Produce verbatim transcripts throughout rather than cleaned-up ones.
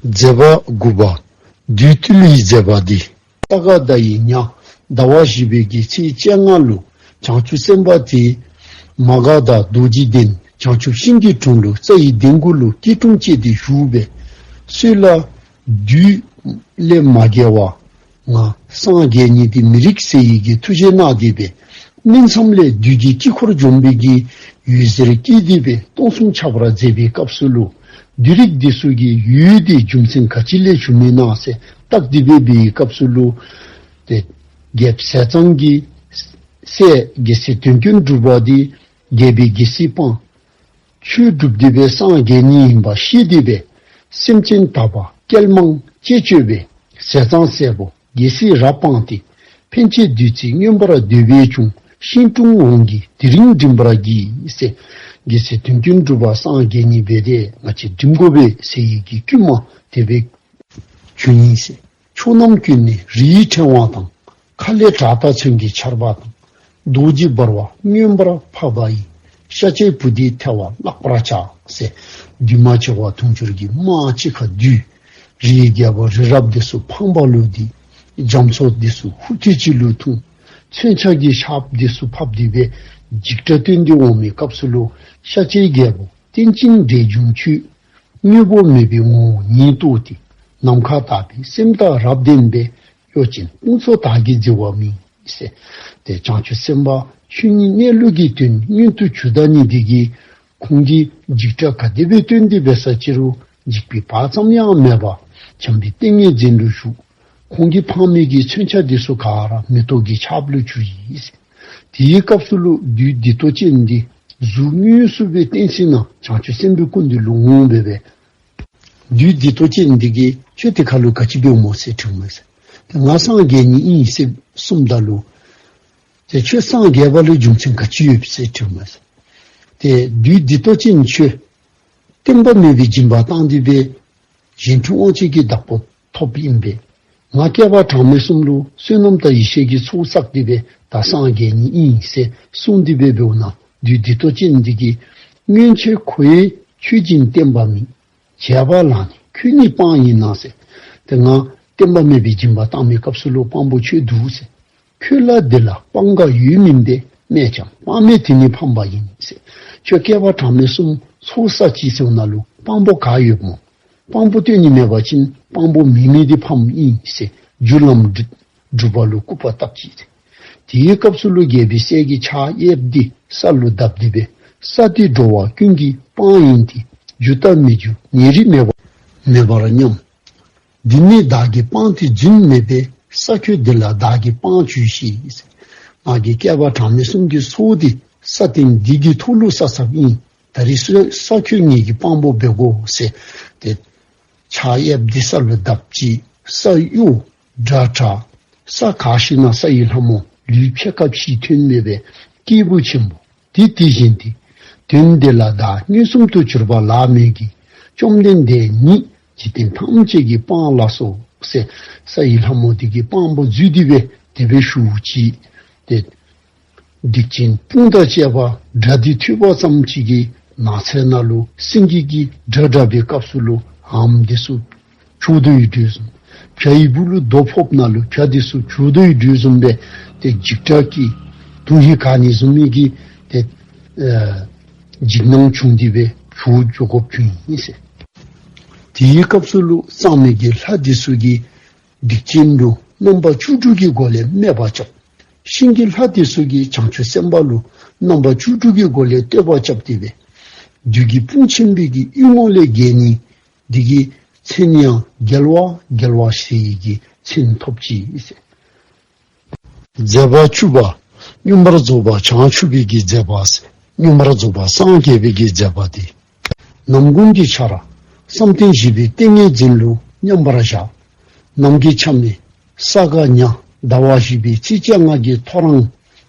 མཛད་པ་དགུ་པ། བདུད་བཏུལ་བའི་མཛད་པ་འདི། ས་ག་ཟླ་བའི་ཉ་ཟླ་བ་བཞི་པའི་གི་ཚེས་བཅོ་ལྔ་ལུ་བྱང་ཆུབ་སེམས་དཔའ་དེ་མ་ག་དྷ་རྡོ་རྗེ་གདན་བྱང་ཆུབ་ཤིང་གི་དྲུང་ལུ་རྩྭ་ཡི་གདན་གུ་ལུ་སྐྱིལ་ཀྲུང་བཅས་ཏེ་བཞུགས་པས། སྲོད་ལ་བདུད་ལས་མ་རྒྱལ་བར་ང་སངས་རྒྱས་ནི་འདི་མི་རིགས་ཟེར་བའི་གི་ཐུགས་རྗེ་གནང་སྟེ་སྦེ་སྨིན་མཚམས་ལས་བདུད་ཀྱི་དཀྱིལ་འཁོར་འཇོམས་པའི་གི་འོད་ཟེར་བཀྱེས་ཏེ་སྦེ་སྟོང་གསུམ་ཁྱབ་པར་མཛད་པའི་སྐབས་སུ་ལུ་བདུད་རིགས་འདི་ཚུ་གི་འོད་འདི་རྒྱུ་མཚན་ག་ཅི་ལས་བྱུང་མི་ན་ཟེར་བརྟག་སྟེ་སྦེ་འབད་བའི་སྐབས་སུ་ལུ་ཏེ་རྒྱལཔོ་ཟས་གཙང་གི་སྲས་རྒྱལ་སྲས་དོན་ཀུན་གྲུབ་པ་འདི་རྒྱལ་པོའི་རྒྱལ་སྲིད་སྤངས། ཆོས་སྒྲུབ་སྟེ་སྦེ་སངས་རྒྱས་ནི་ཨིན་པ་ཤེས་ཏེ་སྦེ་སེམས་ཅན་དག་པ་སྐལ་མང་ཅེས་སྤྱོད་པའི་ཟས་གཙང་སྲས་པོ་རྒྱལ་སྲིད་རབ་སྤངས་ཏེ་ཕན་བྱེད་བདུད་རྩི་མངོན་པར་འདོད་པས་བྱུང་ཤིང་དྲུང་འོང་གིས་དེ་རིང་འགྲིམ་པར་བགྱི་ཟེར། རྒྱལ་སྲས་དོན་ཀུན་གྲུབ་པ་སངས་རྒྱས་ནི་འབད་དེ་ང་བཅས་འགྲིམ་དགོ་པས་ཟེར་བའི་གི་བསྐུལ་མ་དེ་སྦེ་བྱུང་ཡི་ཟེར། ཕྱོགས་རྣམས་ཀུན་ནས་རིའི་ཕྲེང་བ་དང་། མཁའ་ལས་བྲག་དང་ཚོན་གྱི་ཆར་པ་དང་། རྡོ་རྗེ་འབར་བ་མངོན་པར་ཕབ་པ་ཡིས། ཤཱཀྱའི་བུ་འདི་ཐལ་བར་བརླག་པར་བྱ་ཟེར། བདུད་མ་བྱེ་བ་དུང་ཕྱུར་གྱིས་དམག་གཅིག་ཁར་བསྡུས། རིའི་རྒྱལ་པོ་རི་རབ་འདི་ཚུ་ཕངས་པ་ལུ་འདི། རྒྱ་མཚོ་འདི་ཚུ་ཧུར་ཐག་ཅིག་ལུ་འཐུང་། མཚོན་ཆ་གི་ཆརཔ་འདི་ཚུ་ཕབ་སྟེ་སྦེ་འཇིགས་སྐྲག་སྟོན་ཏེ་འོང་མི་སྐབས་སུ་ལུ་ཤཱཀྱའི་རྒྱལ་པོ་རྟེན་ཅིང་འབྲེལ་འབྱུང་ཆོས། དངོས་པོ་མེད་པའི་ངོ་བོ་ཉིད་རྟོགས་ཏེ། ནམ་མཁའ་ལྟ་བུའི་སེམས་དང་རབ་ལྡན་པས། གཡོ་ཅན་དཔུང་ཚོགས་དག་གིས་བརྫི་བ་མིན་ཟེར། ཏེ་བྱང་ཆུབ་སེམས་དཔའ་ཆོས་ཉིད་གནས་ལུགས་ཀྱི་དོན་མངོན་དུ་གྱུར་ད་ནི་འདི་གིས་ཁོང་གིས་འཇིགས་སྐྲག་ག་དེ་སྦེ་སྟོན་ཏེ་འབད་ས་ཅི་རུང་འཇིགས་པའི་བག་ཙམ་ཡང་མེད་པར་བྱམས་པའི་ཏིང་ངེ་འཛིན་ལུ་བཞུགས། ཁོང་གིས་ཕངས་མི་གི་མཚོན་ཆ་འདི་ཚུ་ག་ར་མེ་ཏོག་གི་ཆརཔ་ལུ་གྱུར་ཡི་ཟེར། དེའི་སྐབས་སུ་ལུ་བདུད་སྡིག་ཏོ་ཅན་འདི་གཟུགས་དངོས་སུ་སྦེ་བསྟན་ཞིནམ་ལས་བྱང་ཆུབ་སེམས་དཔའི་སྐུ་མདུན་ལུ་འོང་སྦེ་སྦེ་བདུད་སྡིག་ཏོ་ཅན་འདི་གིས་ཁྱོད་དེ་ཁར་ལུ་ག་ཅི་འབདཝ་སྨོ་ཟེར་དྲིཝ་མས་ཟེར། ཏེ་ང་སངས་རྒྱས་ནི་ཨིན་ཟེར་གསུངམ་ད་ལུ་ཏེ་ཁྱོད་སངས་རྒྱས་པ་ལུ་རྒྱུ་མཚན་ག་ཅི་ཡོད་ཟེར་དྲིཝ་མས་ཟེར། ཏེ་བདུད་སྡིག་ཏོ་ཅན་ཁྱོད་བསྟན་པ་མེད་པའི་སྦྱིན་པ་བཏང་སྟེ་སྦེ་གཞན་འཕྲུལ་དབང་བྱེད་ཀྱི་བདག་པོ་ཐོབ་ཨིན་པས། ང་བསྐལ་པ་གྲངས་མེད་གསུམ་ལུ་བསོད་ནམས་དང་ཡེ་ཤེས་ཀྱི་ཚོགས་བསགས་ཏེ་སྦེ་ད་སངས་རྒྱས་ནི་ཨིན་ཟེར་གསུངས་ཏེ་སྦེ་འབདཝ་ན་བདུད་སྡིག་ཏོ་ཅན་འདི་གིས་སྔོན་ཆད་ཁོ་ཡིས་ཆོས་སྦྱིན་བསྟན་པ་མེད། བྱས་པ་ལ་ནི་ཁྱོད་ནི་དཔང་ཡིན་ན་ཟེར། ཏེ་ང་བསྟན་པ་མེད་པའི་སྦྱིན་པ་བཏང་མི་སྐབས་སུ་ལུ་དཔང་པོ་ཁྱོད་འདུག་ཟེར། ཁྱོད་ལ་འདི་ལ་དཔང་འགའ་ཡོད་མིན་ཏེ། སྨྲས་ཀྱང་དཔང་མེད་དེ་ནི་ཕམ་པ་ཡིན་ཟེར། ཁྱོད་བསྐལ་པ་གྲངས་མེད་གསུམ་ཚོགས་བསགས་ཅི་ཟེར་ན་ལུ་དཔང་པོ་ག་ཡོད་སྨོ། དཔང་པོ་སྟོན་ནི་མེད་པ་ཅིན་དཔང་པོ་མེད་མི་འདི་ཕམ་ཨིན་ཟེར། རྒྱུ་ལམ་འགྲུབ་པ་ལུ་སྐུར་པ་བཏབ་ཅི་ཟེར། དེའི་སྐབས་སུ་ལུ་རྒྱལ་པོའི་སྲས་ཀྱིས་ཕྱག་གཡསཔ་འདི་ས་ལུ་བརྡབས་ཏེ་སྦེ་ས་འདི་འགྲོ་བ་ཀུན་གྱི་དཔང་ཡིན་ཏེ། རྒྱུ་དང་མི་རྒྱུ་ཉེ་རིང་མེད་པ་མེད་པར་སྙམ། འདི་ནི་བདག་གི་དཔང་དེ་རྫུན་མེད་པས། ས་ཁྱོད་འདི་ལ་བདག་གི་དཔང་བྱོས་ཤིག་ཟེར། ང་གིས་བསྐལ་པ་གྲངས་མེད་གསུམ་གྱི་ཚོགས་འདི་ས་སྟེང་འདི་གི་ཐོག་ལུ་བསགས་བསགསཔ་ཨིན། ད་རིས་སུ་ས་ཁྱོད་ངེ་གི་དཔང་པོ་འབད་དགོ་ཟེར། ཏེ་ཕྱག་གཡསཔ་འདི་ས་ལུ་བརྡབས་ཅི། ས་གཡོ་སྒྲ་གྲགས། ས་ག་ཤེད་ན་ས་ཡི་ལྷ་མོ་ལུས་ཕྱེད་ཀ་ཕྱིས་ཐོན་མི་སྦེ་སྐྱེས་བུ་ཆེན་པོ་དེ་དེ་བཞིན་ཏེ། དོན་འདི་ལ་བདག་མངོན་སུམ་དུ་གྱུར་པ་ལ་མོས་ཀྱི། བཅོམ་ལྡན་འདས་ཉིད་འཇིག་རྟེན་ཐམས་ཅད་ཀྱི་དཔང་ལགས་སོ་ཟེར། ས་ཡི་ལྷ་མོ་དེ་གི་དཔང་པོ་བརྫུས་ཏེ་སྦེ་དེ་སྦེ་ཞུ་ཅི། ཏེ་སྡིག་ཅན་དཔུང་དང་བཅས་པ་སྒྲ་འདི་ཐོས་པ་ཙམ་ཅིག་གིས་ནགས་ཚལ་ནང་ལུ་སེང་གེ་གིས་སྒྲ་བསྒྲགས་པའི་སྐབས་སུ་ལུ་འམ་འདི་ཚུ་བྱོག་རྡོ་ཡི་སྒྲོས་བཟུམ། བྱ་ཡི་སྦུག་ལུ་རྡོ་ཕོགཔ་ན་ལུ་བྱ་འདི་ཚུ་བྱོག་རྡོ་ཡི་སྒྲོས་བཟུམ་སྦེ་ཏེ་འཇིགས་སྐྲག་གི་དུང་ཧེ་ག་ནི་བཟུམ་མའི་གི་ཏེ་ཨེ་འཇིགས་སྣང་བྱུང་སྟེ་སྦེ་བྱོག་འགྱོ་དགོཔ་བྱུང་ཡི་ཟེར། དེའི་སྐབས་སུ་ལུ་གཙང་མའི་གི་ལྷ་འདི་ཚུ་གིས་སྡིག་ཅན་ལུ་རྣམ་པ་བཅུ་དྲུག་གི་སྒོ་ལས་སྨད་པ་རྐྱབ། ཤིང་གི་ལྷ་འདི་ཚུ་གིས་བྱང་ཆུབ་སེམས་དཔའ་ལུ་རྣམ་པ་བཅུ་དྲུག་གི་སྒོ་ལས་བསྟོད་པ་རྐྱབ་སྟེ་སྦེ་བདུད་ཀྱི་དཔུང་ཆེན་པོའི་གི་གཡུལ་ངོ་ལས་རྒྱལ་ནི་འདི་གི་མཚན་ཡང་རྒྱལ་བ་རྒྱལ་བ་ཞེས་བྱའི་གི་མཚན་ཐོབ་ཅི་ཟེར། མཛད་པ་བཅུ་པ། མངོན་པར་རྫོགས་པ་བྱང་ཆུབ་པའི་གི་མཛད་པ་ཟེར། མངོན་པར་རྫོགས་པ་སངས་རྒྱས་པའི་གི་མཛད་པ་འདི། ནམ་གུང་གི་ཆ་ར་བསམ་གཏན་བཞི་པའི་ཏིང་ངེ་འཛིན་ལུ་མཉམ་པར་བཞག། ནམ་གྱི་ཆ་མེད་ས་ག་ཉ་ཟླ་བ་བཞི་པའི་ཚེས་བཅོ་ལྔ་གི་ཐོ་རངས་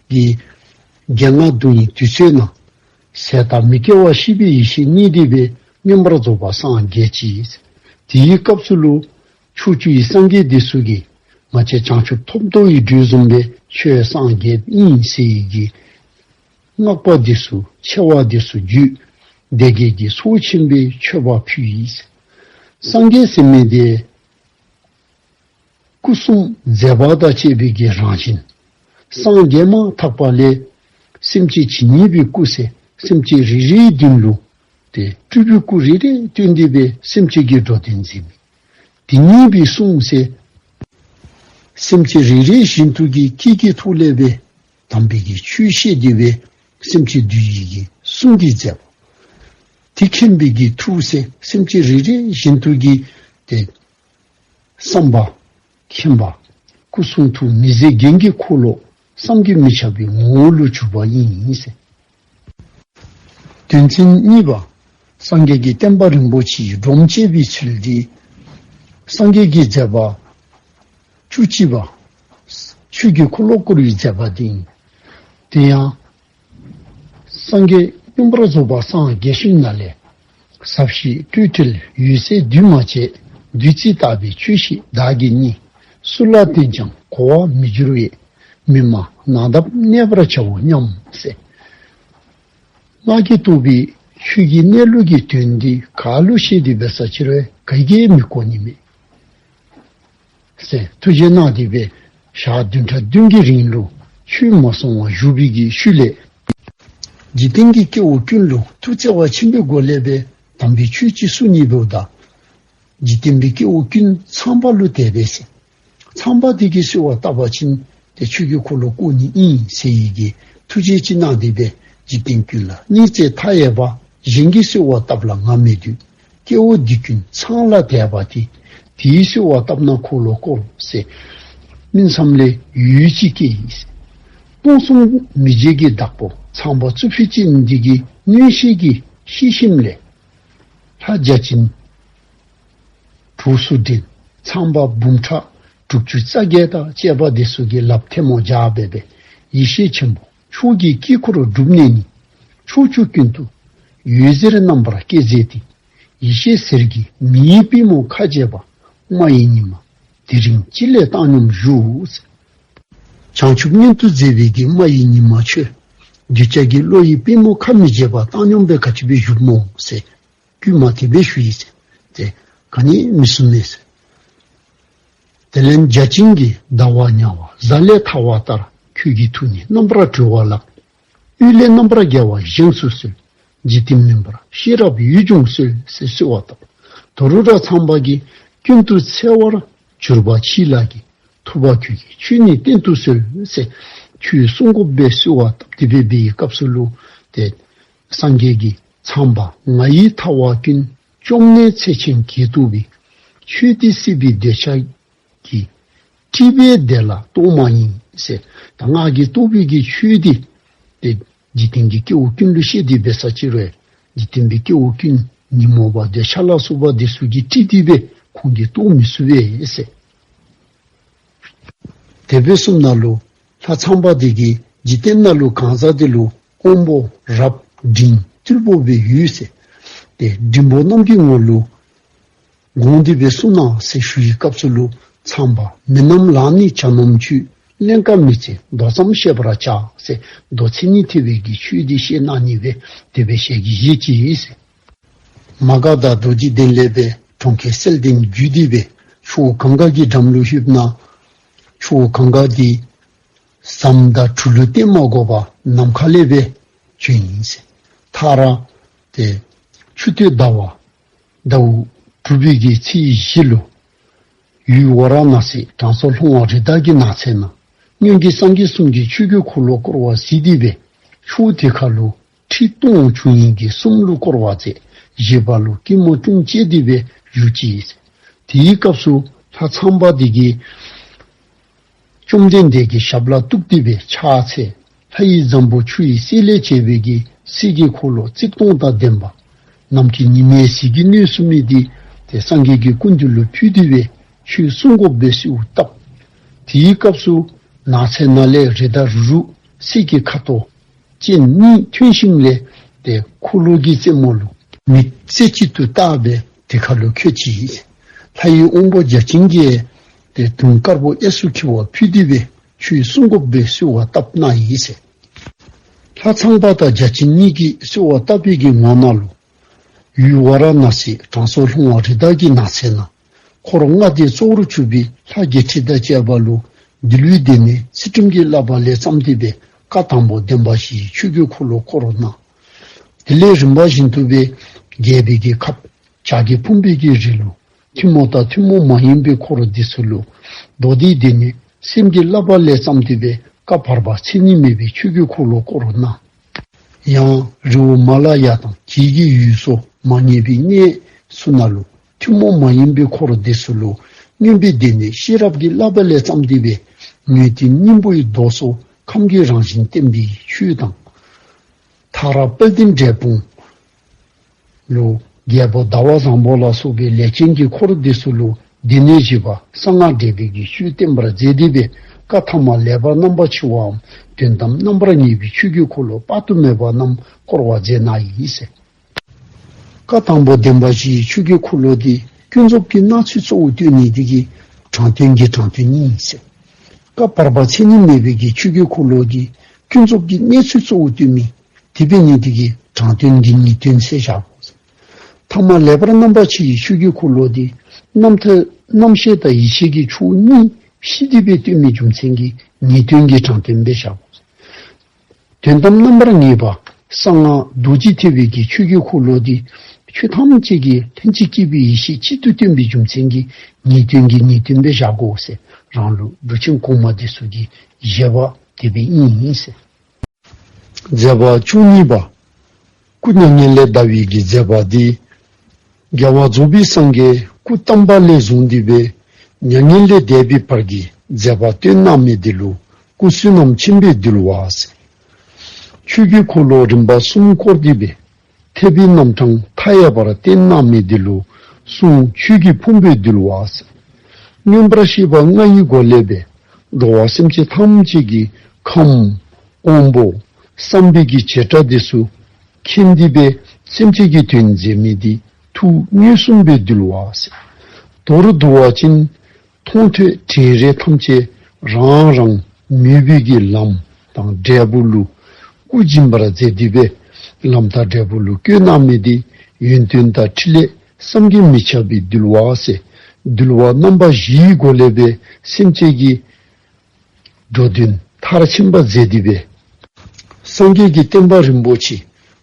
ཀྱི་རྒྱལ་རྔ་བརྡུང་བའི་དུས་ཚོད་ན། ཟད་མཐའ་མི་སྐྱེ་བ་ཤེས་པའི་ཡེ་ཤེས་བརྙེས་ཏེ་སྦེ་མངོན་པར་རྫོགས་པ་སངས་རྒྱས་ཅི། དེའི་སྐབས་སུ་ལུ་ཕྱོགས་བཅུའི་སངས་རྒྱས་འདི་ཚུ་གིས་ང་བཅས་བྱང་ཆུབ་ཐོབ་དོ་ཡི་དུས་བཟུམ་སྦེ་ཁྱོད་སངས་རྒྱས་ཨིན་ཟེར་བའི་གི་བསྔགས་པ་འདི་ཚུ་ཆེ་བ་འདི་ཚུ་བརྗོད། སྡེ་བརྒྱད་ཀྱི་ཚོགས་ཆེན་པོས་མཆོད་པ་ཕུལ་ཡི། སངས་རྒྱས་ཟེར་མི་དེ་སྐུ་གསུམ་མཛད་པ་དང་བཅས་པའི་གི་རང་བཞིན། སངས་རྒྱས་མ་ཐག་པ་ལས་སེམས་ཅན་ཇི་སྙེད་པའི་སྐུ་ཟེར་སེམས་ཅན་རེ་རེའི་མདུན་ལུ་ཏེ་སྤྲུལ་པའི་སྐུ་རེ་རེ་སྟོན་ཏེ་སྦེ་སེམས་ཅན་གྱི་འགྲོ་དོན་མཛད་མི། དེ་ཉིད་པའི་གསུང་ཟེར་སེམས་ཅན་རེ་རེ་བཞིན་དུ་གི་སྐད་ཀྱི་ཐོག་ལས་སྦེ་དམ་པའི་གི་ཆོས་བཤད་དེ་སྦེ་སེམས་ཅན་འདུལ་ནི་གི་གསུང་གི་མཛད་པ། དེ་མཁྱེན་པའི་གི་ཐུགས་ཟེར་སེམས་ཅན་རེ་རེ་བཞིན་དུ་གི་ཏེ་བསམ་པ་མཁྱེན་པ་སྐུ་གསུང་ཐུགས་མི་ཟད་རྒྱན་གྱི་འཁོར་ལོ་བསམ་གྱིས་མི་ཁྱབ་པའི་ངོ་བོ་ལུ་གྱུར་པ་ཨིན་ཟེར། དོན་ཚན་གཉིས་པ། སངས་རྒྱས་ཀྱི་བསྟན་པ་རིན་པོ་ཆེའི་སྒྲོམ་བཅད་པའི་ཚུལ་འདི། སངས་རྒྱས་ཀྱི་མཛད་པ་བཅུ་གཅིག་པ། ཆོས་ཀྱི་འཁོར་ལོ་བསྐོར་བའི་མཛད་པ་འདི་ཨིན། དེ་ཡང་སངས་རྒྱས་མངོན་པར་རྫོགས་པར་སངས་རྒྱས་ཞིནམ་ལས་ཟབ་ཞི་སྤྲོས་བྲལ་འོད་གསལ་འདུས་མ་བྱས། བདུད་རྩི་ལྟ་བུའི་ཆོས་ཤིག་བདག་གིས་རྙེད། སུ་ལ་བསྟན་ཀྱང་གོ་བར་མི་འགྱུར་བས། མི་སྨྲ་ནགས་འདབས་གནས་པར་བྱའོ་སྙམ་ཟེར། སྔགས་ཀྱིས་རྟོགས་པའི་ཆོས་ཀྱི་གནས་ལུགས་ཀྱི་དོན་འདི་ག་ལུ་བཤད་དེ་འབད་ས་ཅི་རུང་ག་གིས་མི་གོ་ནི་མས་ཟེར་ཐུགས་རྗེ་གནང་སྟེ་སྦེ་ཞག་བདུན་ཕྲག་བདུན་གྱི་རིང་ལུ་ཆོས་མ་གསུང་བར་བཞུགས་པའི་གི་ཤུལ་ལས། འཇིག་རྟེན་གྱི་སྐྱེ་བོ་ཀུན་ལུ་ཐུགས་བརྩེ་བ་ཆེན་པོའི་སྒོ་ལས་སྦེ་དམ་པའི་ཆོས་ཅིག་གསུང་ནི་འབདཝ་ད། འཇིག་རྟེན་པའི་སྐྱེ་བོ་ཀུན་ཚངས་པ་ལུ་དད་པས་ཟེར། ཚངས་པ་དེ་གིས་གསོལ་བ་བཏབ་པ་ཅིན་ཏེ་ཆོས་ཀྱི་འཁོར་ལོ་བསྐོར་ནི་ཨིན་ཟེར་བའི་གི་ཐུགས་རྗེ་ཅིག་གནང་སྟེ་སྦེ་འཇིག་རྟེན་ཀུན་ལ་སྙིང་བརྩེ་མཐའ་ཡས་པ། གཞན་གྱིས་གསོལ་བ་བཏབ་ལ་ང་མི་འདོད། སྐྱེ་བོ་འདི་ཀུན་ཚངས་ལ་དད་པ་དེས། དེས་གསོལ་བ་བཏབ་ན་འཁོར་ལོ་བསྐོར་ཟེར། སྨིན་མཚམས་ལས་འོད་ཅིག་སྐྱེས་ཡི་ཟེར། སྟོང་གསུམ་མི་མཇེད་ཀྱི་བདག་པོ་ཚངས་པ་གཙུག་ཕུད་ཅན་འདི་གི་མངོན་ཤེས་ཀྱིས་ཤེས་ཞིནམ་ལས། ལྷ་བརྒྱ་བྱིན་དྲུག་སུ་འདྲེན། ཚངས་པ་འབུམ་ཕྲག་དྲུག་ཅུ་རྩ་བརྒྱད་དང་བཅས་པ་དེ་ཚུ་གིས་ལགཔ་ཐལ་མོ་སྦྱར་སྦེ་སྦེ་ཡེ་ཤེས་ཆེན་པོ་མཆོག་གི་དཀྱིལ་འཁོར་སྒྲུབ་ནས་ནི། ཕྱོགས་བཅུ་ཀུན་ཏུ་འོད་ཟེར་རྣམ་པར་བཀྱེ་མཛད་དེ། ཡེ་ཤེས་ཟེར་གྱིས་མིའི་པུས་མོ་ཁ་འབྱེད་པ། རྨ་ཡི་ཉི་མ་དེ་རིང་ཅི་སླད་བཏང་སྙོམས་བཞུགས། བྱང་ཆུབ་མངོན་དུ་མཛད་པའི་གི་རྨ་ཡི་ཉི་མ་ཁྱོད། གདུལ་བྱ་གི་བློ་ཡི་པུས་མོ་ཁ་མི་འབྱེད་པར་བཏང་སྙོམས་སྦེ་ག་ཅི་སྦེ་བཞུགསཔ་སྨོ་ཟེར། བསྐུལ་མ་དེ་སྦེ་ཞུ་ཡི་ཟེར། ཏེ་ག་ནི་མི་གསུང་མས་ཟེར། དེ་ལས་བརྒྱ་བྱིན་གྱིས་ཟླ་བ་ཉ་བ་གཟའ་ལས་ཐལ་བ་ལྟར། ཁྱོད་ཀྱི་ཐུགས་ནི་རྣམ་པར་གྲོལ་བ་ལགས། དབུས་ལས་རྣམ་པར་རྒྱལ་བ་བཞེངས་སུ་གསོལ། འཇིག་རྟེན་མུན་པར་ཤེས་རབ་འོད་འབྱུང་གསོལ་ཟེར་གསོལ་བ་བཏབ། དོ་རུང་ར་ཚངས་པ་གིས་ཀུན་ཏུ་འཚེ་བར་གྱུར་པ་མཆིས་ལགས་ཀྱིས། ཐུབ་པ་ཁྱོད་ཀྱིས་ཆོས་ནི་བསྟན་དུ་གསོལ་ཟེར། ཆོས་གསུང་དགོ་པའི་གསོལ་བ་བཏབ་སྟེ་སྦེ་འབད་བའི་སྐབས་སུ་ལུ་ཏེ་སངས་རྒྱས་ཀྱིས་ཚངས་པ་ང་ཡི་ཐལ་བ་ཀུན། བཅོམ་ནས་ཚེ་ཆེན་གྱིས་རྟོགས་པའི་ཆོས་འདི་སྲིད་པའི་འདོད་ཆགས་ཀྱིས་དཀྲིས་པའི་བདེ་ལ་རྟོགས་མ་ཡིན་ཟེར། ད་ང་གིས་རྟོགས་པའི་གི་ཆོས་འདི་ཏེ་འཇིག་རྟེན་གྱི་སྐྱེ་བོ་ཀུན་ལུ་བཤད་དེ་འབད་ས་ཅི་རུང་འཇིག་རྟེན་པའི་སྐྱེ་བོ་ཀུན་ཉོན་མོངས་པ་འདོད་ཆགས་ལ་སོགས་པ་དེ་ཚུ་གིས་དཀྲིས་ཏེ་སྦེ་ཁོང་གིས་རྟོགས་མི་ཚུགས་པས་ཟེར། དེ་སྦེ་གསུངམ་ད་ལུ་ལྷ་ཚངས་པ་དེ་གིས་འཇིག་རྟེན་ནང་ལུ་གང་ཟག་དེ་ལུ་དབང་པོ་རབ་འབྲིང་རྟུལ་པོ་སྦེ་ཡོད་ཟེར། ཏེ་འབྲིང་པོ་རྣམས་ཀྱི་ངོ་ལུ་དགོངས་ཏེ་སྦེ་གསུངས་གནང་ཟེར་ཞུ་བའི་སྐབས་སུ་ལུ་ཚངས་པ་མི་རྣམས་ལ་ནི་བྱ་རྣམས་ཆོས། ཀླན་ཀ་མི་བརྩི་མདོ་ཙམ་བཤད་པར་བྱ་ཟེར། མདོ་མཚན་ཉིད་ཐེག་པའི་གི་ཆོས་འདི་བཤད་གནང་ནི་སྦེ་དེ་སྦེ་ཞལ་གྱིས་བཞེས་ཅི་ཟེར། མ་ག་དྷ་རྡོ་རྗེ་གདན་ལས་སྦེ་གྲོང་ཁྱེར་གསལ་ལྡན་བརྒྱུད་དེ་སྦེ་ཆུ་བོ་གངྒཱ་གི་འགྲམ་ལུ་ལྷོདཔ་ད་ཆུ་བོ་གངྒཱ་འདི་ཟམ་དང་གྲུ་ལུ་བརྟེན་མ་དགོ་པར་ནམ་མཁའ་ལས་སྦེ་བྱོན་ཡི་ཟེར། མཐའ་ར་ཏེ་ཆུ་སྟོད་ཟླ་བ་ཟླཝ་དྲུག་པའི་གི་ཚེས་བཞི་ལུ་ཡུལ་ཝཱ་ར་ཎཱ་སི་དྲང་སྲོང་ལྷུང་བ་རི་དྭགས་ཀྱི་ནགས་ཚལ་ནང་སྔོན་གྱི་སངས་རྒྱས་གསུམ་གྱིས་ཆོས་ཀྱི་འཁོར་ལོ་བསྐོར་བ་གཟིགས་ཏེ་སྦེ་ཕྱོགས་དེ་ཁ་ལུ་ཁྲི་སྟོང་བྱུང་ཡི་གི་གསུམ་ལུ་བསྐོར་བ་མཛད། བཞི་པ་ལུ་སྐྱིལ་མོ་ཀྲུང་བཅས་ཏེ་སྦེ་བཞུགས་ཅི་ཟེར། དེའི་སྐབས་སུ་ལྷ་ཚངས་པ་དེ་གིས་བཅོམ་ལྡན་འདས་ཀྱི་ཞབས་ལ་གཏུགས་ཏེ་སྦེ་ཕྱག་འཚལ། ལྷ་ཡི་འཛམ་བུ་ཆུ་ཡི་གསེར་ལས་བྱས་པའི་གི་གསེར་གྱི་འཁོར་ལོ་རྩིབས་སྟོང་དང་ལྡན་པ། ནམ་མཁའི་ཉི་མའི་ཟིལ་གྱིས་གནོན་ཚུགས་མི་འདི་ཏེ་སངས་རྒྱས་ཀྱི་སྐུ་མདུན་ལུ་ཕུལ་ཏེ་སྦེ་ཆོས་གསུང་དགོ་པའི་གསོལཝ་བཏབ། དེའི་སྐབས་སུ་ནགས་ཚལ་ནང་ལས་རི་དྭགས་རུ་རུ་གསེར་གྱི་ཁ་དོག་ཅན་གཉིས་ཐོན་ཞིནམ་ལས་ཏེ་འཁོར་ལོ་གི་རྩེ་མོ་ལུ་མི་རྩེ་གཅིག་ཏུ་བཏགས་སྦེ་དེ་ཁ་ལུ་འཁོད་ཅི། ལྷ་ཡི་དབང་པོ་བརྒྱ་བྱིན་གྱིས་ཏེ་དུང་དཀར་པོ་གཡས་སུ་འཁྱིལ་བ་ཕུལ་ཏེ་སྦེ་ཆོས་གསུང་དགོ་པའི་གསོལ་བ་བཏབ་གནང་ཡི་ཟེར། ལྷ་ཚངས་པ་དང་བརྒྱ་བྱིན་གཉིས་ཀྱིས་གསོལ་བ་བཏབ་པའི་གི་ངོ་ནང་ལུ་ ཡུལ་ཝཱ་ར་ཎཱ་སི་དྲང་སྲོང་ལྷུང་བ་རི་དྭགས་ཀྱི་ནགས་ཚལ་ན། འཁོར་ལྔ་སྡེ་གཙོ་བོར་གྱུར་པའི་ལྷ་བརྒྱད་ཁྲི་དང་བཅས་པ་ལུ་འདུལ་བའི་སྡེ་སྣོད་ཚུལ་ཁྲིམས་ཀྱི་བསླབ་པ་ལས་བརྩམས་ཏེ་སྦེ་བཀའ་དང་པོ་བདེན་པ་བཞིའི་ཆོས་ཀྱི་འཁོར་ལོ་བསྐོར་གནང་། དེ་ལས་རིམ་པ་བཞིན་དུ་སྦེ་རྒྱལ་པོའི་གི་ཁབ་བྱ་རྒོད་ཕུང་པོའི་གི་རི་ལུ་ཐུན་མོང་དང་ཐུན་མོང་མ་ཡིན་པའི་འཁོར་འདི་ཚུ་ལུ་མདོ་སྡེའི་སྡེ་སྣོད་སེམས་ཀྱི་བསླབ་པ་ལས་བརྩམས་ཏེ་སྦེ་བཀའ་བར་པ་མཚན་ཉིད་མེད་པའི་ཆོས་ཀྱི་འཁོར་ལོ་བསྐོར་གནང་། ཡང་རི་བོ་མ་ལ་ཡ་དང་དེ་གི་ཡུལ་སོགས་མ་ངེས་པའི་གནས་ཚུ་ནང་ལུ་ཐུན་མོང་མ་ཡིན་པའི་འཁོར་འདི་ཚུ་ལུ་མངོན་པའི་སྡེ་སྣོད་ཤེས་རབ་ཀྱི་བསླབ་པ་ལས་བརྩམས་ཏེ་སྦེ་ངེས་དོན་སྙིང་པོའི་མདོ་སོགས་ཁམས་ཀྱི་རང་བཞིན་བསྟན་པའི་ཆོས་དང་། མཐར་དཔལ་ལྡན་འབྲས་སྤུངས་ལུ་རྒྱལ་པོ་ཟླ་བ་བཟང་པོ་ལ་སོགས་པའི་ལས་ཅན་གྱི་འཁོར་འདི་ཚུ་ལུ་སྡེ་སྣོད་བཞི་པ་གསང་སྔགས་འབྲས་བུའི་གི་ཆོས་བསྟན་པར་མཛད་དེ་སྦེ་བཀའ་ཐ་མ་ལེགས་པར་རྣམ་པར་ཕྱེ་བའམ་དོན་དམ་རྣམ་པར་ངེས་པའི་ཆོས་ཀྱི་འཁོར་ལོ་དཔག་ཏུ་མེད་པ་རྣམས་བསྐོར་བར་མཛད་གནང་ཡི་ཟེར། བཀའ་དང་པོ་བདེན་པ་བཞིའི་ཆོས་ཀྱི་འཁོར་ལོ་འདི་ཀུན་རྫོབ་ཀྱི་སྣང་ཚུལ་གཙོ་བོར་བསྟན་ནི་འདི་གིས་དྲང་དོན་གྱི་དྲང་དོན་ཨིན་ཟེར། བཀའ་བར་པ་མཚན་ཉིད་མེད་པའི་གི་ཆོས་ཀྱི་འཁོར་ལོ་འདི་ཀུན་རྫོབ་ཀྱི་གནས་ཚུལ་གཙོ་བོར་བསྟན་མི་དེ་འབད་ནི་འདི་གིས་དྲང་དོན་གྱི་ངེས་དོན་ཟེར་བཞག་གོ་ཟེར། ཐ་མ་ལེགས་པར་རྣམ་པར་ཕྱེ་བའི་ཆོས་ཀྱི་འཁོར་ལོ་འདི་རྣམ་ཐར་རྣམ་ཤེས་དང་ཡེ་ཤེས་ཀྱི་ཕྱོགས་གཉིས་ཕྱེ་སྟེ་སྦེ་སྟོན་མི་རྒྱུ་མཚན་གྱིས་ངེས་དོན་གྱི་དྲང་དོན་སྦེ་བཞག་གོ་ཟེར། དོན་དམ་རྣམ་པར་ངེས་པ་གསང་སྔགས་རྡོ་རྗེ་ཐེག་པའི་གི་ཆོས་ཀྱི་འཁོར་ལོ་འདི་ཆོས་ཐམས་ཅད་ཀྱི་ལྷན་ཅིག་སྐྱེས་པའི་ཡེ་ཤེས་གཅིག་ཏུ་བསྟན་པའི་རྒྱུ་མཚན་གྱིས་ངེས་དོན་གྱི་ངེས་དོན་སྦེ་བཞག་གོ་ཟེར། རང་ལུགས་འབྲུག་ཆེན་གོང་མ་འདི་ཚུ་གི་བཞེད་པ་དེ་སྦེ་ཨིན་ཟེར། མཛད་པ་བཅུ་གཉིས་པ། སྐུ་མྱ་ངན་ལས་འདའ་བའི་གི་མཛད་པ་འདི། རྒྱལ་བ་རྫོགས་པའི་སངས་རྒྱས་སྐུ་བལྟམས་པ་ལས་བཟུང་སྟེ་སྦེ་མྱ་ངན་ལས་འདས་པའི་བར་གྱི་མཛད་པ་སྟོན་གནང་མི་འདི་ལུ་སྐུ་བསོད་ནམས་ཆེན་པོས་འདུལ་བ་ཟེར། ཆོས་ཀྱི་འཁོར་ལོ་རིམ་པ་གསུམ་བསྐོར་ཏེ་སྦེ་ཐེག་པའི་རྣམ་གྲངས་མཐའ་ཡས་པར་བསྟན་གནང་མི་འདི་ལུ་གསུང་ཆོས་ཀྱི་ཕུང་པོས་འདུལ་བ་ཟེར། མངོན་པར་ཤེས་པ་ལྔ་ཡི་སྒོ་ལས་སྦེ་འགྲོ་བ་སེམས་ཅན་ཐམས་ཅད་ཀྱི་ཁམས་དབང་པོ་བསམ་པའི་གི་བྱེ་བྲག་འདི་ཚུ་མཁྱེན་ཏེ་སྦེ་སེམས་ཅན་གྱི་དོན་མཛད་མི་འདི་ཐུགས་མངོན་སུམ་སྦེ་འདུལ་བ་ཟེར། མདོར་བསྡུ་བ་ཅིན་མཐོང་ཐོས་དྲན་རེག་ཐམས་ཅད་རང་རང་མོས་པའི་གི་ལམ་དང་འབྲས་བུ་ལུ་སྐུ་སྦྱིན་པར་མཛད་དེ་སྦེ་ལམ་དང་འབྲས་བུ་ལུ་བཀོད་གནང་མི་འདི་ཡོན་ཏན་དང་ཕྲིན་ལས་བསམ་གྱིས་མི་ཁྱབ་པའི་འདུལ་བ་ཟེར། འདུལ་བ་རྣམ་པ་བཞིའི་སྒོ་ལས་སྦེ་སེམས་ཅན་གྱི་འགྲོ་དོན་མཐར་ཕྱིན་པར་མཛད་དེ་སྦེ། སངས་རྒྱས་ཀྱི་བསྟན་པ་རིན་པོ་ཆེ་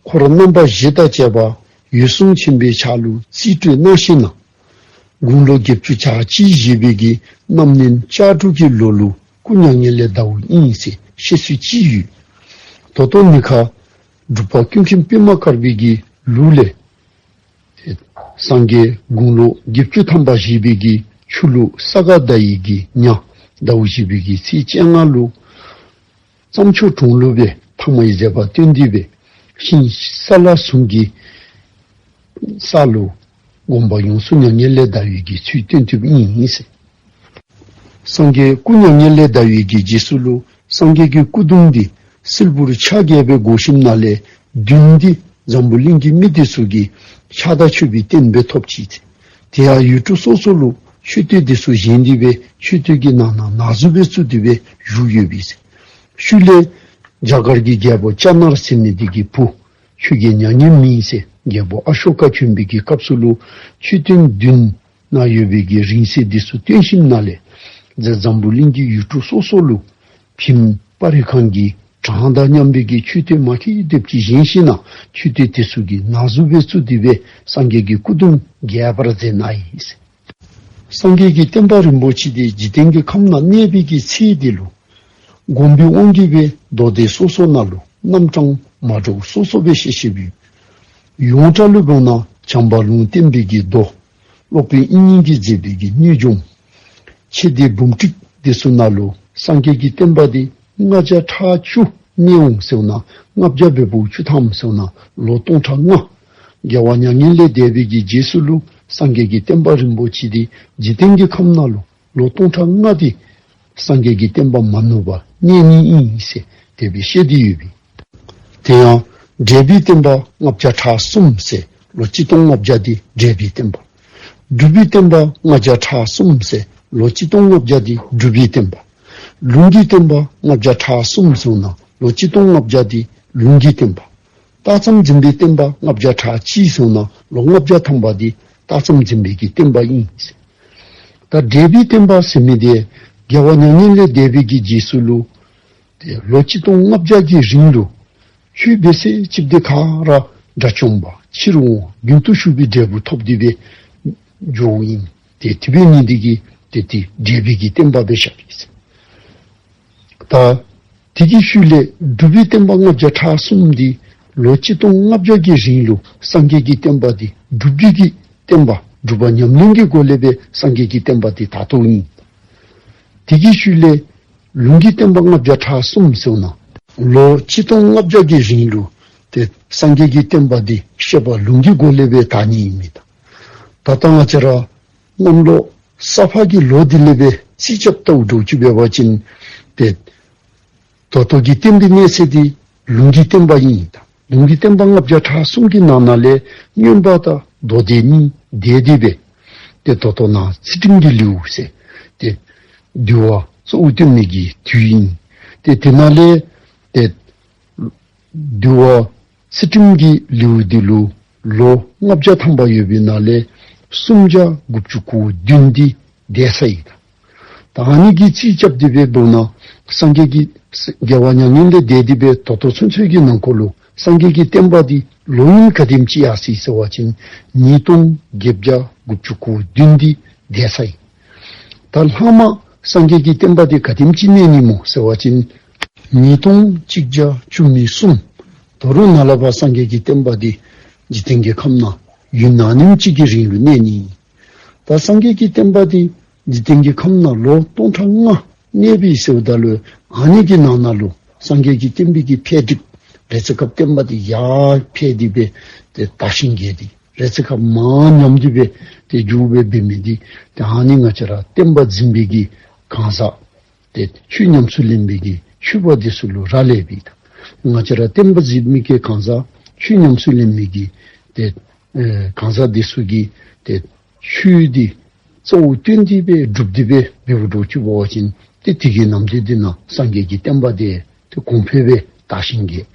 འཁོར་རྣམ་པ་བཞི་དང་བཅས་པ་འོད་སྲུང་ཆེན་པོའི་ཕྱག་ལུ་རྩིས་སྤྲོད་གནང་ཞིནམ་ན། དགུང་ལོ་བརྒྱད་ཅུ་གྱ་གཅིག་བཞེས་པའི་གི་རྣམ་གནོན་ལྕགས་འབྲུག་གི་ལོ་ལུ་སྐུ་མྱ་ངན་ལས་འདའཝ་ཨིན་ཟེར་བཤད་སྲོལ་ཅིག་ཡོད། ད་ལྟོ་ནི་ཁ་འབྲུག་པ་ཀུན་མཁྱེན་པདྨ་དཀར་པོའི་གི་ལུགས་ལས་སངས་རྒྱས་དགུང་ལོ་བརྒྱད་ཅུ་ཐམ་པ་བཞེས་པའི་གི་ཆུ་ལུག་ས་ག་ཟླ་བའི་གི་ཉ་ཟླཝ་བཞི་པའི་གི་ཚེས་བཅོ་ལྔ་ལུ་རྩྭ་མཆོག་གྲོང་ལུ་སྦེ་ཐ་མའི་མཛད་པ་སྟོན་ཏེ་སྦེ་ཤིང་ས་ལ་ཟུང་གི་ས་ལུ་དགོངས་པ་ཡོངས་སུ་མྱ་ངན་ལས་འདའ་བའི་གི་ཚུལ་སྟོན་ཏེ་ཨིན་ཟེར། སངས་རྒྱས་སྐུ་མྱ་ངན་ལས་འདའ་བའི་གི་རྗེས་སུ་ལུ་སངས་རྒྱས་ཀྱི་སྐུ་གདུང་འདི་སིལ་བུར་ཕྱག་རྒྱས་པའི་སྒོ་ཤིམ་ན་ལས་བདུན་འདི་འཛམ་བུ་གླིང་གི་མི་སྡེ་ཚུ་གི་ཕྱག་དང་མཆོད་པའི་རྟེན་སྦེ་ཐོབ་ཅི་ཟེར། དེ་ཡང་ཡུལ་གྲུ་སོ་སོ་ལུ་མཆོད་རྟེན་འདི་ཚུ་བཞེངས་ཏེ་སྦེ་མཆོད་རྟེན་གྱི་ནང་ན་ནག་གཟུགས་སྦེ་བཙུགས་ཏེ་སྦེ་བཞུགས་ཡོད་པས་ཟེར། ཤུལ་ལས་རྒྱ་གར་གྱི་རྒྱལ་པོ་ཅ་ནར་ཟེར་མི་འདི་གི་བུ་ཆོས་རྒྱལ་མྱ་ངན་མེད་ཟེར་རྒྱལ་པོ་ཨ་ཤོ་ཀ་བྱོན་པའི་གི་སྐབས་སུ་ལུ་མཆོད་རྟེན་བདུན་ནང་ཡོད་པའི་གི་རིང་བསྲེལ་འདི་ཚུ་བཏོན་ཞིནམ་ན་ལས་འཛམ་བུ་གླིང་གི་ཡུལ་གྲུ་སོ་སོ་ལུ་བིམ་པར་ཁང་གི་གྲངས་དང་མཉམ་པའི་གི་མཆོད་རྟེན་མ་ཁེ་དེབ་ཅིག་བཞེངས་ཞིནམ་ན་མཆོད་རྟེན་འདི་ཚུ་གི་ནག་གཟུགས་སྦེ་བཙུགས་ཏེ་སྦེ་སངས་རྒྱས་ཀྱི་སྐུ་གདུང་རྒྱས་པར་མཛད་གནང་ཡི་ཟེར། སངས་རྒྱས་ཀྱི་བསྟན་པ་རིན་པོ་ཆེ་འདི་འཇིག་རྟེན་གྱི་ཁམས་ན་གནས་པའི་གི་ཚེ་འདི་ལུ་དགོངས་པའི་དབང་གིས་སྦེ་མདོ་སྡེ་སོ་སོ་ནང་ལུ་རྣམ་གྲངས་མ་འདྲཝ་སོ་སོ་སྦེ་བཤད་བཤདཔ་ཡོད། ཡོངས་གྲགས་ལུ་འབདཝ་ད་བྱམས་པ་ལུང་བསྟན་པའི་གི་མདོ། སློབ་དཔོན་དབྱིག་གཉེན་གྱིས་མཛད་པའི་གི་སྣོད་འཇོམས། ཆོས་སྡེ་འབུམ་ཁྲིད་འདི་ཚུ་ནང་ལུ་སངས་རྒྱས་ཀྱི་བསྟན་པ་འདི་ལྔ་བརྒྱ་ཕྲག་བཅུ་གནས་འོང་ཟེརཝ་ད་ལྔ་བརྒྱ་འབདཝ་བཅུ་ཐམ་ཟེརཝ་ད་ལོ་སྟོང་ཕྲག་ལྔ། རྒྱལ་བ་མྱ་ངན་ལས་འདས་པའི་གི་རྗེས་སུ་ལུ་སངས་རྒྱས་ཀྱི་བསྟན་པ་རིན་པོ་ཆེ་འདི་འཇིག་རྟེན་གྱི་ཁམས་ནང་ལུ་ལོ་སྟོང་ཕྲག་ལྔ་འདི་སངས་རྒྱས་ཀྱི་བསྟན་པ་མ་ནུབ་པར་གནས་ནི་ཨིན་ཟེར་དེ་སྦེ་བཤད་དེ་ཡོད་པས། དེ་ཡང་འབྲས་བུའི་བསྟན་པ་ལྔ་བརྒྱ་ཕྲག་གསུམ་ཟེར་ལོ་གཅིག་སྟོང་ལྔ་བརྒྱ་འདི་འབྲས་བུའི་བསྟན་པ། སྒྲུབ་པའི་བསྟན་པ་ལྔ་བརྒྱ་ཕྲག་གསུམ་ཟེར་ལོ་གཅིག་སྟོང་ལྔ་བརྒྱ་འདི་སྒྲུབ་པའི་བསྟན་པ། ལུང་གི་བསྟན་པ་ལྔ་བརྒྱ་ཕྲག་གསུམ་ཟེརཝ་ད་ལོ་གཅིག་སྟོང་ལྔ་བརྒྱ་འདི་ལུང་གི་བསྟན་པ། སྟག་ཚང་འཛིན་པའི་བསྟན་པ་ལྔ་བརྒྱ་ཕྲག་གཅིག་ཟེར་ན་ལོ་ལྔ་བརྒྱ་ཐམ་པ་འདི་སྟག་ཚང་འཛིན་པའི་གི་བསྟན་པ་ཨིན། ད་འགྲེལ་པའི་བསྟན་པ་ཟེར་མི་འདི་རྒྱལ་བ་མྱ་ངན་ལས་འདས་པའི་གི་རྗེས་སུ་ལུ་ཏེ་ལོ་གཅིག་སྟོང་ལྔ་བརྒྱ་གི་རིང་ལུ་ཆོས་སྦེ་ཟེར་ཅིག་འདི་ག་ར་དགྲ་བཅོམ་པ་ཕྱིར་འོང་རྒྱུན་དུ་ཞུགས་པའི་འབྲས་བུ་ཐོབ་སྟེ་སྦེ་འགྱོཝ་ཨིན། ཏེ་དེ་འབད་ནི་འདི་གིས་ཏེ་དེ་འགྲེལ་པའི་གི་བསྟན་པ་སྦེ་བཞག་ཡི། ད་དེ་གི་ཤུལ་ལས་སྒྲུབ་པའི་བསྟན་པ་ལྔ་བརྒྱ་ཕྲག་གསུམ་འདི་ལོ་གཅིག་སྟོང་ལྔ་བརྒྱ་གི་རིང་ལུ་སངས་རྒྱས་ཀྱི་བསྟན་པ་འདི་སྒྲུབ་པའི་གི་བསྟན་པ་སྒྲུབ་པ་ཉམས་ལེན་གྱི་སྒོ་ལས་སྦེ་སངས་རྒྱས་ཀྱི་བསྟན་པ་འདི་དར་དོ་ཨིན། དེ་གི་ཤུལ་ལས་ལུང་གི་བསྟན་པ་ལྔ་བརྒྱ་ཕྲག་གསུམ་ཟེར་ན་ལོ་གཅིག་སྟོང་ལྔ་བརྒྱ་གི་རིང་ལུ་ཏེ་སངས་རྒྱས་ཀྱི་བསྟན་པ་འདི་བཤད་པ་ལུང་གི་སྒོ་ལས་སྦེ་དར་ནི་ཨིན་མས། ད་ད་ལྟ་ང་བཅས་ར་གནམ་ལོ་ས་ཕག་གི་ལོ་འདི་ལས་སྦེ་རྩིས་རྐྱབ་ལྟཝ་འདྲཝ་ཅིག་འབད་བ་ཅིན་ཏེ་ད་ལྟོ་གི་བསྟན་པའི་གནས་ཚད་འདི་ལུང་གི་བསྟན་པ་ཨིན། ད་ལུང་གི་བསྟན་པ་ལྔ་བརྒྱ་ཕྲག་གསུམ་གྱི་ནང་ན་ལས་མངོན་པ་དང་མདོ་སྡེ་གཉིས་འདས་ཏེ་སྦེ་ཏེ་ད་ལྟོ་ནཱ་ཚུལ་ཁྲིམས་ཀྱི་ལེའུ་ཟེར་ཏེ་འདུལ་བ་གཙོ་བོ་སྟོན་མི་གི་དུས་ཨིན། ཏེ་དེ་ནང་ལས་ཏེ་འདུལ་བ་ཚུལ་ཁྲིམས་ཀྱི་ལེའུ་འདི་ལུ་ལོ་ལྔ་བརྒྱ་ཐམ་པ་ཡོད་པའི་ནང་ལས་སུམ་བརྒྱ་དགུ་བཅུ་གོ་བདུན་འདི་འདས་ཚར་ཡི། ད་ཨ་ནི་གི་རྩིས་རྐྱབ་སྟེ་སྦེ་འབདཝ་ད་སངས་རྒྱས་ཀྱི་རྒྱལ་བ་མྱ་ངན་ལས་འདས་ཏེ་སྦེ་ད་ལྟོ་ཚུན་ཚོད་ཀྱི་ནང་འཁོད་ལུ་སངས་རྒྱས་ཀྱི་བསྟན་པ་འདི་ལོ་ཡུན་ག་དེམ་ཅིག་ཡར་སོ་ཡི་ཟེར་བ་ཅིན་ཉིས་སྟོང་བརྒྱད་བརྒྱ་དགུ་བཅུ་གོ་བདུན་འདི་འདས་ཚར་ཡི། ད་ལྷག་མ་སངས་རྒྱས་ཀྱི་བསྟན་པ་འདི་ག་དེམ་ཅིག་གནས་ནི་སྨོ་ཟེར་བ་ཅིན་ཉིས་སྟོང་གཅིག་བརྒྱ་བཅུ་མེད་གསུམ། ད་རུང་ནཱ་ལས་ཕར་སངས་རྒྱས་ཀྱི་བསྟན་པ་འདི་འཇིག་རྟེན་གྱི་ཁམས་ནང་ཡུན་ནན་ཉིནམ་གཅིག་གི་རིང་ལུ་གནས་ནི། ད་སངས་རྒྱས་ཀྱི་བསྟན་པ་འདི་འཇིག་རྟེན་གྱི་ཁམས་ནང་ལོ་སྟོང་ཕྲག་ལྔ་གནས་པའི་ཟེརཝ་ད་ལུ་ཨ་ནི་གི་ནང་ན་ལུ་སངས་རྒྱས་ཀྱི་བསྟན་པའི་གི་འཕེལ་འགྲིབ་རེ་ཚེ་སྐབས་བསྟན་པ་འདི་ཡར་འཕེལ་ཏེ་སྦེ་ཏེ་དར་ཞིང་རྒྱས་ཏེ་རེ་ཚེ་སྐབས་མར་ཉམས་ཏེ་སྦེ་ཏེ་འགྱོ་སྦེ་འབད་མི་འདི་ཏེ་ཨ་ནི་ང་བཅས་ར་བསྟན་པ་འཛིན་པའི་གི་གང་ཟག་ཏེ་ཆོས་ཉམས་སུ་ལེན་པའི་གི་ཆོསཔ་འདི་ཚུ་ལུ་རག་ལས་པས། ད་ང་བཅས་ར་བསྟན་པ་འཛིན་མི་གི་གང་ཟག་ཆོས་ཉམས་སུ་ལེན་མི་གི་ཏེ་ཨེ་གང་ཟག་འདི་ཚུ་གིས་ཏེ་ཆོས་འདི་གཙོ་བོ་བཏོན་ཏེ་སྦེ་སྒྲུབ་སྟེ་སྦེ་འབདཝ་འདྲཝ་ཅིག་འབད་བ་ཅིན་ཏེ་དེ་གི་ནམ་དུས་འདི་ནང་སངས་རྒྱས་ཀྱི་བསྟན་པ་འདི་ཏེ་གོང་འཕེལ་སྦེ་དར་ཞིང་རྒྱས།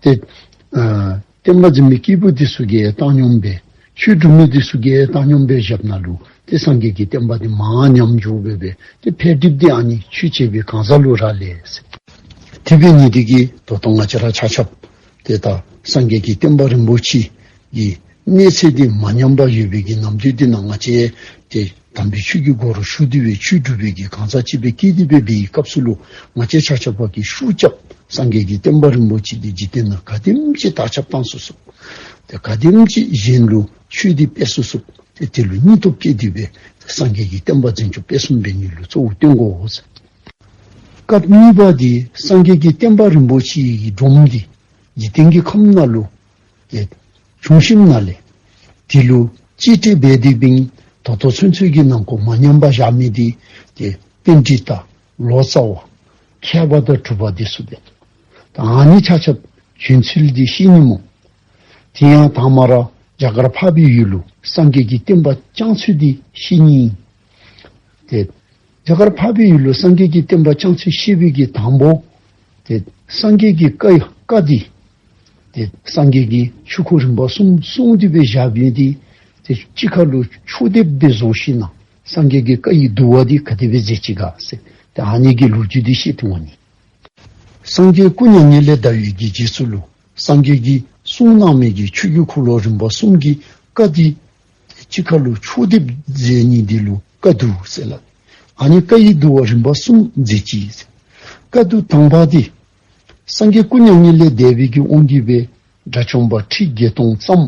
ཏེ་ཨ་བསྟན་པ་འཛིན་མི་སྐྱེས་བུ་འདི་ཚུ་གིས་བཏང་སྙོམས་སྦེ་ཆོས་སྒྲུབ་མི་འདི་ཚུ་གིས་བཏང་སྙོམས་སྦེ་བཞགཔ་ནང་ལུ་ཏེ་སངས་རྒྱས་ཀྱི་བསྟན་པ་འདི་མར་ཉམས་འགྱོ་སྦེ་སྦེ་ཏེ་འཕེལ་འགྲིབ་འདི་ཨ་ནི་ཆོས་བྱེད་པའི་གང་ཟག་ལུ་རག་ལས། དེ་འབད་ནི་འདི་གིས་ད་ལྟོ་ང་བཅས་ར་ཆ་ཁྱབ་ཏེ་ད་སངས་རྒྱས་ཀྱི་བསྟན་པ་རིན་པོ་ཆེ་གི་གནས་ཚད་འདི་མ་ཉམས་པར་ཡོད་པའི་གི་ནམ་དུས་འདི་ནང་ང་བཅས་ཏེ་དམ་པའི་ཆོས་ཀྱི་སྒོ་རུ་ཞུགས་ཏེ་སྦེ་ཆོས་སྒྲུབ་པའི་གི་གང་ཟག་ཅིག་སྦེ་སྐྱེས་ཏེ་སྦེ་འབད་བའི་སྐབས་སུ་ལུ་ང་བཅས་ཆ་ཁྱབ་ཀྱིས་ཤུགས་རྐྱབ་སངས་རྒྱས་ཀྱི་བསྟན་པ་རིན་པོ་ཆེ་འདི་འཇིག་རྟེན་ནང་ག་དེམ་ཅིག་དར་ཁྱབ་བཏང་ཚུགས་ཚུགས། ཏེ་ག་དེམ་ཅིག་གཞན་ལུ་ཆོས་འདི་སྤེལ་ཚུགས་ཚུགས། ཏེ་དེ་ལུ་སྙིང་སྟོབས་བསྐྱེད་དེ་སྦེ་སངས་རྒྱས་ཀྱི་བསྟན་པ་འཛིན་སྐྱོང་སྤེལ་གསུམ་འབད་ནི་ལུ་གཙོ་བོ་བཏོན་དགོ་ཟེར། སྐབས་གཉིས་པ་འདི་སངས་རྒྱས་ཀྱི་བསྟན་པ་རིན་པོ་ཆེའི་སྒྲོམ་འདི་འཇིག་རྟེན་གྱི་ཁམས་ནང་ལུ་ཏེ་བྱུང་ཞིནམ་ལས་དེ་ལུ་གཅེས་སྤྲས་འབད་དེ་འབདཝ་ད་ད་ལྟོ་ཚུན་ཚོད་ཀྱི་ནང་འཁོད་མ་ཉམས་པར་བཞག་མི་འདི་ཏེ་པཎྜི་ཏ་ལོ་ཙཱ་བ་མཁས་པ་དང་གྲུབ་པ་འདི་ཚུ་འབད། ད་ཨ་ནི་ཆ་ཁྱབ་བྱོན་ཚུལ་འདི་བཤད་ནི་སྨོ། དེ་ཡང་དང་པ་ར་རྒྱ་གར་འཕགས་པའི་ཡུལ་ལུ་སངས་རྒྱས་ཀྱི་བསྟན་པ་བསྐྱངས་ཚུལ་འདི་བཤད་ནི་ཨིན། ཏེ་རྒྱ་གར་འཕགས་པའི་ཡུལ་ལུ་སངས་རྒྱས་ཀྱི་བསྟན་པ་བསྐྱངས་ཚུལ་བཤད་པའི་གི་དང་པོ་ཏེ་སངས་རྒྱས་ཀྱི་བཀའ་བཀའ་འདི་ཏེ་སངས་རྒྱས་ཀྱིས་ཆོས་སྐོར་རིམ་པ་གསུམ་གསུངས་ཏེ་སྦེ་བཞག་པའི་འདི་ཏེ་གཅིག་ཁར་ལུ་ཕྱོགས་བསྡེབས་སྦེ་བཟོ་ཞིནམ་ལས་སངས་རྒྱས་ཀྱི་བཀའ་ཡི་བསྡུ་བ་འདི་ག་དེ་སྦེ་མཛད་ཅི་ག་ཟེར་ཏེ་ཨ་ནི་གི་ལོ་རྒྱུས་འདི་བཤད་དེ་འོང་ནི། སངས་རྒྱས་སྐུ་མྱ་ངན་ལས་འདའ་བའི་གི་རྗེས་སུ་ལུ་སངས་རྒྱས་ཀྱིས་གསུངས་གནང་མི་གི་ཆོས་ཀྱི་འཁོར་ལོ་རིམ་པ་གསུམ་གྱི་བཀའ་འདི་གཅིག་ཁར་ལུ་ཕྱོགས་བསྡེབས་མཛད་ནི་འདི་ལུ་བཀའ་བསྡུ་ཟེར་སླབ། ཨ་ནི་བཀའ་ཡི་བསྡུ་བ་རིམ་པ་གསུམ་མཛད་ཅི་ཟེར། བཀའ་བསྡུ་དང་པ་འདི་སངས་རྒྱས་སྐུ་མྱ་ངན་ལས་འདས་པའི་གི་དབང་གིས་སྦེ་དགྲ་བཅོམ་པ་ཁྲི་བརྒྱད་སྟོང་ཙམ་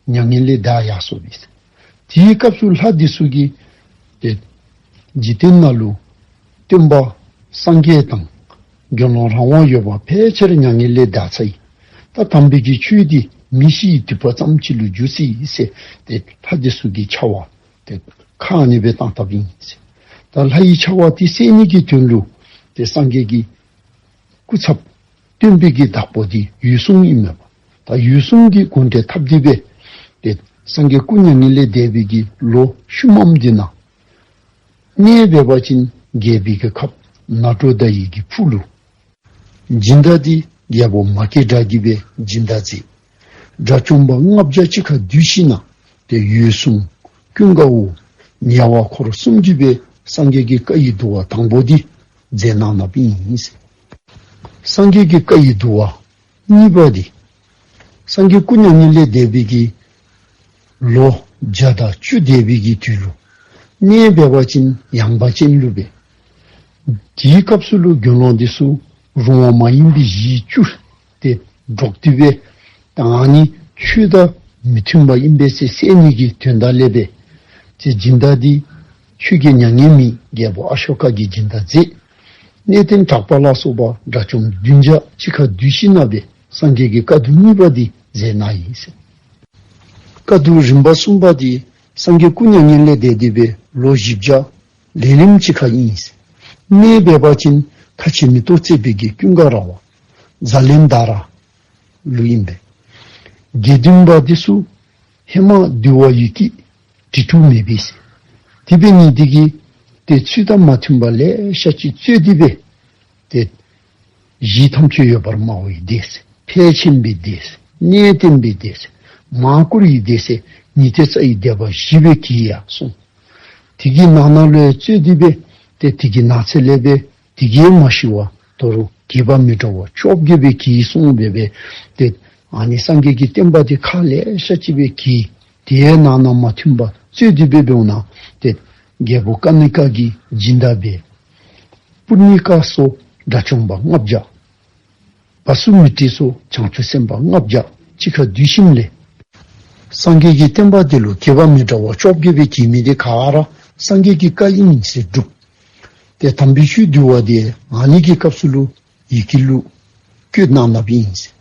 མྱ་ངན་ལས་འདའ་ཡར་སོ་ཡི། དེའི་སྐབས་སུ་ལྷ་འདི་ཚུ་གིས་ཏེ་འཇིག་རྟེན་ནང་ལུ་སྟོན་པ་སངས་རྒྱས་དང་དགེ་སློང་རང་དབང་ཡོད་པ་ཕལ་ཆེར་མྱ་ངན་ལས་འདའ་ཚར་ཡི། ད་དམ་པའི་གི་ཆོས་འདི་མི་ཤི་དུས་པ་ཙམ་ཅིག་ལུ་འགྱུར་སོ་ཡི་ཟེར་ཏེ་ལྷ་འདི་ཚུ་གི་འཕྱ་བ་ཏེ་ཁ་ཨ་ནི་སྦེ་བཏང་བཏངམ་ཨིན་ཟེར། ད་ལྷ་ཡི་འཕྱ་བ་འདི་སེལ་ནི་གི་དོན་ལུ་ཏེ་སངས་རྒྱས་ཀྱི་སྐུ་ཚབ་སྟོན་པའི་གི་བདག་པོ་འདི་འོད་སྲུང་ཨིན་མས་པ། ད་འོད་སྲུང་གི་གོ་འདྲེན་འཐབ་སྟེ་སྦེ་ཏེ་སངས་རྒྱས་སྐུ་མྱ་ངན་ལས་འདས་པའི་གི་ལོ་ཤུལ་མམ་འདི་ནང་གནས་འབད་བ་ཅིན་རྒྱལ་པོའི་གི་ཁབ་ནཱ་རོ་ད་ཡི་གི་ཕུག་ལུ་སྦྱིན་བདག་འདི་རྒྱལ་པོ་མ་སྐྱེས་དགྲ་གིས་སྦེ་སྦྱིན་བདག་མཛད། དགྲ་བཅོམ་པ་ལྔ་བརྒྱ་གཅིག་ཁར་བསྡུས་ཞིནམ་ལས་ཏེ་འོད་སྲུང་ཀུན་དགའ་བོ་ཉེ་བར་འཁོར་གསུམ་གྱིས་སྦེ་སངས་རྒྱས་ཀྱི་བཀའ་ཡི་བསྡུ་བ་དང་པོ་འདི་མཛད་གནང་ནུག་ཨིན། སངས་རྒྱས་ཀྱི་བཀའ་ཡི་བསྡུ་བ་གཉིས་པ་འདི་སངས་རྒྱས་སྐུ་མྱ་ངན་ལས་འདས་པའི་གི་ལོ་བརྒྱ་དང་བཅུ་འདས་པའི་གི་དུས་ལུ་གནས་སྦེ་འབད་བ་ཅིན་ཡངས་པ་ཅན་ལུ་སྦེ། དེའི་སྐབས་སུ་ལུ་དགེ་སློང་འདི་ཚུ་རུང་བ་མ་ཡིན་པའི་གཞི་བཅུ་ཏེ་འདྲོགས་ཏེ་སྦེ་ད་ཨ་ནི་ཆོས་དང་མི་མཐུན་པ་ཨིན་པས་ཟེར་སེལ་ནི་གི་དོན་དག་ལས་སྦེ་ཏེ་སྦྱིན་བདག་འདི་ཆོས་རྒྱལ་མྱ་ངན་མེད་རྒྱལ་པོ་ཨ་ཤོ་ཀ་གི་སྦྱིན་བདག་མཛད། གནས་བརྟན་གྲགས་པ་ལ་སོགས་པ་དགྲ་བཅོམ་བདུན་བརྒྱ་གཅིག་ཁར་བསྡུས་ཞིནམ་ལས་སྦེ་སངས་རྒྱས་ཀྱི་བཀའ་བསྡུ་གཉིས་པ་འདི་མཛད་གནང་ཡི་ཟེར། བཀའ་བསྡུ་རིམ་པ་གསུམ་པ་འདི་སངས་རྒྱས་སྐུ་མྱ་ངན་ལས་འདས་ཏེ་སྦེ་ལོ་བཞི་བརྒྱ་ལན་གྲངས་གཅིག་ཁར་ཨིན་ཟེར། གནས་འབད་བ་ཅིན་ཁ་ཆེ་མེ་ཏོག་བརྩེགས་པའི་གི་ཀུན་དགའ་ར་བ་ཛཱ་ལན་དྷ་ར་ལུ་ཨིན་པས། དགེ་འདུན་པ་འདི་ཚུ་ཧེ་མ་འདུལ་བ་ཡི་གེ་བྲིས་དྲུག་མེད་པས་ཟེར། དེ་འབད་ནི་འདི་གིས་ཏེ་ཚུལ་དང་མ་མཐུན་པ་ལེ་ཤ་ཅིག་རྩོད་དེ་སྦེ་ཏེ་གཞི་ཐམས་ཅད་ཡོད་པར་སྨྲ་བའི་སྡེ་ཟེར། ཕལ་ཆེན་པའི་སྡེ་ཟེར། གནས་བརྟན་པའི་སྡེ་ཟེར། མང་བཀུར་བའི་སྡེ་ཟེར། ཉི་ཚེ་རྩ་བའི་སྡེ་པ་བཞི་སྦེ་གྱེས་ཡར་སོང་། དེ་གི་ནང་ན་ལུ་རྩོད་དེ་སྦེ་ཏེ་དེ་གི་ནང་ཚན་ལས་སྦེ་དེ་གིས་མ་ཞི་བར་དོ་རུང་རྒྱས་པ་མི་འདྲཝ་བཅོ་བརྒྱད་སྦེ་གྱེས་སོང་སྦེ་སྦེ་ཏེ་ཨ་ནི་སངས་རྒྱས་ཀྱི་བསྟན་པ་འདི་ཁག་ལེ་ཤ་ཅིག་སྦེ་གྱེས། དེའི་ནང་ན་མ་མཐུན་པ་རྩོད་དེ་སྦེ་འབདཝ་ད་ཏེ་རྒྱལ་པོ་ཀ་ནི་ཀ་གི་སྦྱིན་བདག་སྦེ་པུ་ནི་ཀ་སོགས་དགྲ་བཅོམ་པ་ལྔ་བརྒྱ། བ་སུ་མི་ཏྲི་སོགས་བྱང་ཆུབ་སེམས་དཔའ་ལྔ་བརྒྱ་གཅིག་ཁར་བསྡུས་ཞིནམ་ལས་སངས་རྒྱས་ཀྱི་བསྟན་པ་འདི་ལུ་རྒྱས་པ་མི་འདྲཝ་བཅོ་བརྒྱད་སྦེ་གྱེས་མི་འདི་ག་ར་སངས་རྒྱས་ཀྱི་བཀའ་ཨིན་ཟེར་སྒྲུབ། ཏེ་དམ་པའི་ཆོས་འདུལ་བ་འདི་ཨ་ནི་གི་སྐབས་སུ་ལུ་ཡི་གེ་ལུ་བཀོད་གནང་ནུག་ཨིན་ཟེར།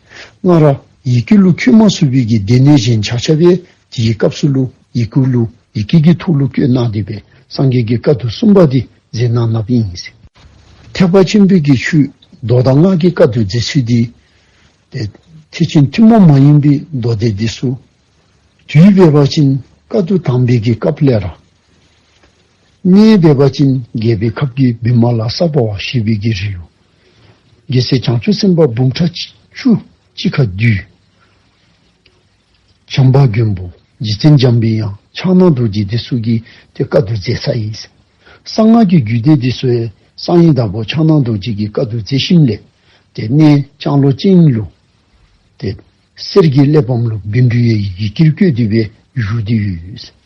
སྔར་ཡི་གེ་ལུ་བཀོད་མ་ཚུགས་པའི་གི་སྡེ་སྣོད་གཞན་ཆ་ཁྱབ་སྦེ་དེའི་སྐབས་སུ་ལུ་ཡི་གེ་ལུ་ཡི་གེ་གི་ཐོག་ལུ་བཀོད་གནང་སྟེ་སྦེ་སངས་རྒྱས་ཀྱི་བཀའ་བསྡུ་གསུམ་པ་འདི་མཛད་གནང་ནུག་ཨིན་ཟེར། ཐེག་པ་ཆེན་པོའི་གི་ཆོས་མདོ་དང་སྔགས་ཀྱི་བཀའ་བསྡུ་མཛད་ཚུལ་འདི་ཏེ་ཐེག་ཆེན་ཐུན་མོང་མ་ཡིན་པའི་མདོ་སྡེ་འདི་ཚུ་དུས་འབད་བ་ཅིན་བཀའ་བསྡུ་དང་པའི་གི་སྐབས་ལས་ར་གནས་འབད་བ་ཅིན་རྒྱལ་པོའི་ཁབ་ཀྱི་བི་མ་ལ་ས་པ་བ་ཞེས་པའི་གི་རི་ལུ་རྒྱལ་སྲས་བྱང་ཆུབ་སེམས་དཔའ་འབུམ་ཕྲག་བཅུ་གཅིག་ཁར་བསྡུས། བྱམས་པ་མགོན་པོ་རྗེ་བཙུན་འཇམ་པའི་དབྱངས་ཕྱག་ན་རྡོ་རྗེ་འདི་ཚུ་གིས་ཏེ་བཀའ་བསྡུ་མཛད་ཚར་ཡི། གསང་སྔགས་ཀྱི་རྒྱུད་སྡེ་འདི་ཚུ་ཡང་གསང་བའི་བདག་པོ་ཕྱག་ན་རྡོ་རྗེ་གིས་བཀའ་བསྡུ་མཛད་ཞིནམ་ལས་ཏེ་གནས་ལྕང་ལོ་ཅན་ལུ་ཏེ་གསེར་གྱི་གླེགས་བམ་ལུ་བཻ་ཌཱུརྱའི་ཡི་གེར་བཀོད་དེ་སྦེ་བཞུགས་ཏེ་ཡོད།